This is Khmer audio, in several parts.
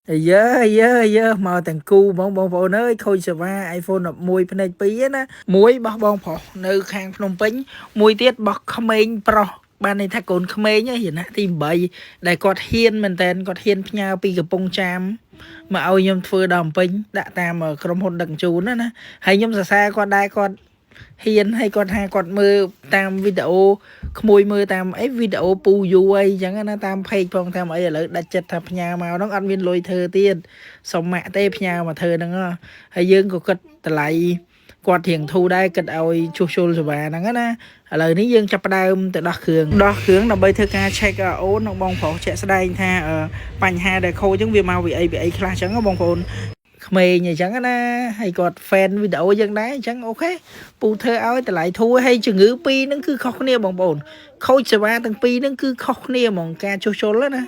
យើយើយើមកទាំងគូហ្មងបងប្អូនអើយខូចសេវា iPhone 11ភ្នែក2ណាមួយបោះបងប្រុសនៅខាងភ្នំពេញមួយទៀតបោះក្មេងប្រុសបានន័យថាកូនក្មេងហ៎ណាទី8ដែលគាត់ហ៊ានមែនតើគាត់ហ៊ានផ្ញើពីកំពង់ចាមមកឲ្យខ្ញុំធ្វើដល់ភ្នំពេញដាក់តាមក្រុមហ៊ុនដឹកជញ្ជូនណាណាហើយខ្ញុំសរសើរគាត់ដែរគាត់ហ៊ានហើយគាត់ថាគាត់មើលតាមវីដេអូក្មួយមើលតាមអីវីដេអូពូយូអីចឹងណាតាម page ផងតាមអីឥឡូវដាច់ចិត្តថាផ្ញើមកហ្នឹងអត់មានលុយធ្វើទៀតសុំម៉ាក់ទេផ្ញើមកធ្វើហ្នឹងហ៎ហើយយើងក៏គិតតម្លៃគាត់រៀងធូរដែរគិតឲ្យជួសជុលសេវាហ្នឹងណាឥឡូវនេះយើងចាប់ផ្ដើមទៅដោះគ្រឿងដោះគ្រឿងដើម្បីធ្វើការ check អូននិងបងប្រុសជាក់ស្ដែងថាបញ្ហាដែលខូចហ្នឹងវាមកពីអីពីអីខ្លះចឹងបងប្អូនក្មេងអញ្ចឹងណាហើយគាត់ fan វីដេអូយើងដែរអញ្ចឹង OK ពូធ្វើឲ្យតម្លៃធូរហើយជំងឺពីរហ្នឹងគឺខុសគ្នាបងប្អូនខូចសេវាទាំងពីរហ្នឹងគឺខុសគ្នាហ្មងការជួសជុលណា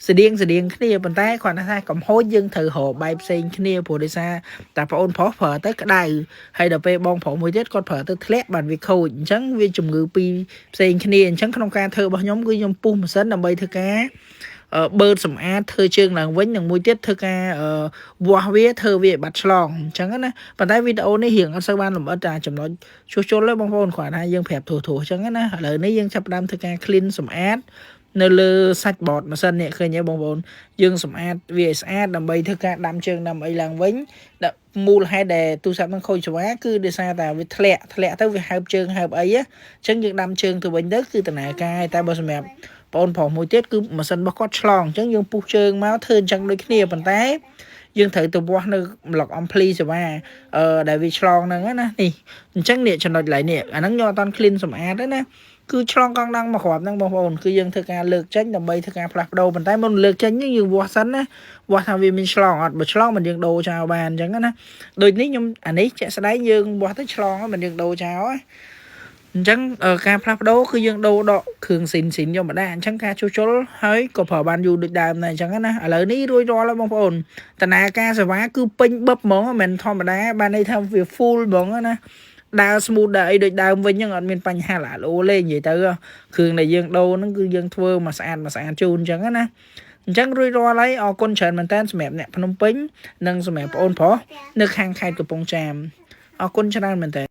ស្តៀងស្តៀងគ្នាប៉ុន្តែគ្រាន់តែថាកំហូចយើងត្រូវរកបែបផ្សេងគ្នាព្រោះដោយសារតែប្អូនប្រុសប្រើទៅក្តៅហើយដល់ពេលបងប្រុសមួយទៀតគាត់ប្រើទៅធ្លាក់បានវាខូចអញ្ចឹងវាជំងឺពីរផ្សេងគ្នាអញ្ចឹងក្នុងការធ្វើរបស់ខ្ញុំគឺខ្ញុំពុះម៉ាស៊ីនដើម្បីធ្វើការបឺតសម្អាតធ្វើជើងឡើងវិញនិងមួយទៀតធ្វើការវាស់វាធ្វើវាឲ្យបាត់ឆ្លងអញ្ចឹងណាប៉ុន្តែវីដេអូនេះរៀងអត់សូវបានលម្អិតតាចំណុចជួសជុលទេបងប្អូនគ្រាន់តែយើងប្រាប់ធូរៗអញ្ចឹងណាឥឡូវនេះយើងចាប់ផ្ដើមធ្វើការ clean សម្អាតនៅលើសាច់បតម៉ាស៊ីននេះឃើញទេបងប្អូនយើងសម្អាតវាឲ្យស្អាតដើម្បីធ្វើការដាំជើងដាំអីឡើងវិញដាក់មូលហេតុដែលទូរស័ព្ទនឹងខូចសេវាគឺដោយសារតែវាធ្លាក់ធ្លាក់ទៅវាហើបជើងហើបអីអញ្ចឹងយើងដាំជើងទៅវិញទៅគឺដំណើរការតែបើសម្រាប់បងប្រុសមួយទៀតគឺម៉ាស៊ីនរបស់គាត់ឆ្លងអញ្ចឹងយើងពុះជើងមកធ្វើអញ្ចឹងដូចគ្នាប៉ុន្តែយើងត្រូវទៅវាស់នៅប្លុកអំភ្លីសេវាអឺដែលវាឆ្លងហ្នឹងណានេះអញ្ចឹងនេះចំណុចកន្លែងនេះអាហ្នឹងខ្ញុំអត់ទាន់ clean សម្អាតទេណាគឺឆ្លងកង់ដង់មកគ្រាប់ហ្នឹងបងប្អូនគឺយើងធ្វើការលើកចេញដើម្បីធ្វើការផ្លាស់ប្ដូរប៉ុន្តែមុនលើកចេញនេះយើងវាស់សិនណាវាស់ថាវាមានឆ្លងអត់បើឆ្លងមិនយើងដូរចោលបានអញ្ចឹងណាដូចនេះខ្ញុំអានេះជាក់ស្ដែងយើងវាស់ទៅឆ្លងមិនយើងដូរចោលណាអញ្ចឹងការផ្លាស់ប្ដូរគឺយើងដូរដកគ្រឿងស៊ីនស៊ីនយកមកដាក់អញ្ចឹងការជួសជុលហើយក៏ប្រើបានយូរដូចដើមដែរអញ្ចឹងណាឥឡូវនេះរួចរាល់ហើយបងប្អូនដំណើរការសេវាគឺពេញបឹបហ្មងមិនធម្មតាបានន័យថាវា full ហ្មងណាដើរ smooth ដើរអីដូចដើមវិញហ្នឹងអត់មានបញ្ហាល្អល្អលេនិយាយទៅគ្រឿងដែលយើងដូរហ្នឹងគឺយើងធ្វើមកស្អាតមកស្អាតជូនអញ្ចឹងណាអញ្ចឹងរួចរាល់ហើយអរគុណច្រើនមែនតើសម្រាប់អ្នកភ្នំពេញនិងសម្រាប់បងប្អូនប្រុសនៅខាងខេត្តកំពង់ចាមអរគុណច្រើនមែនតើ។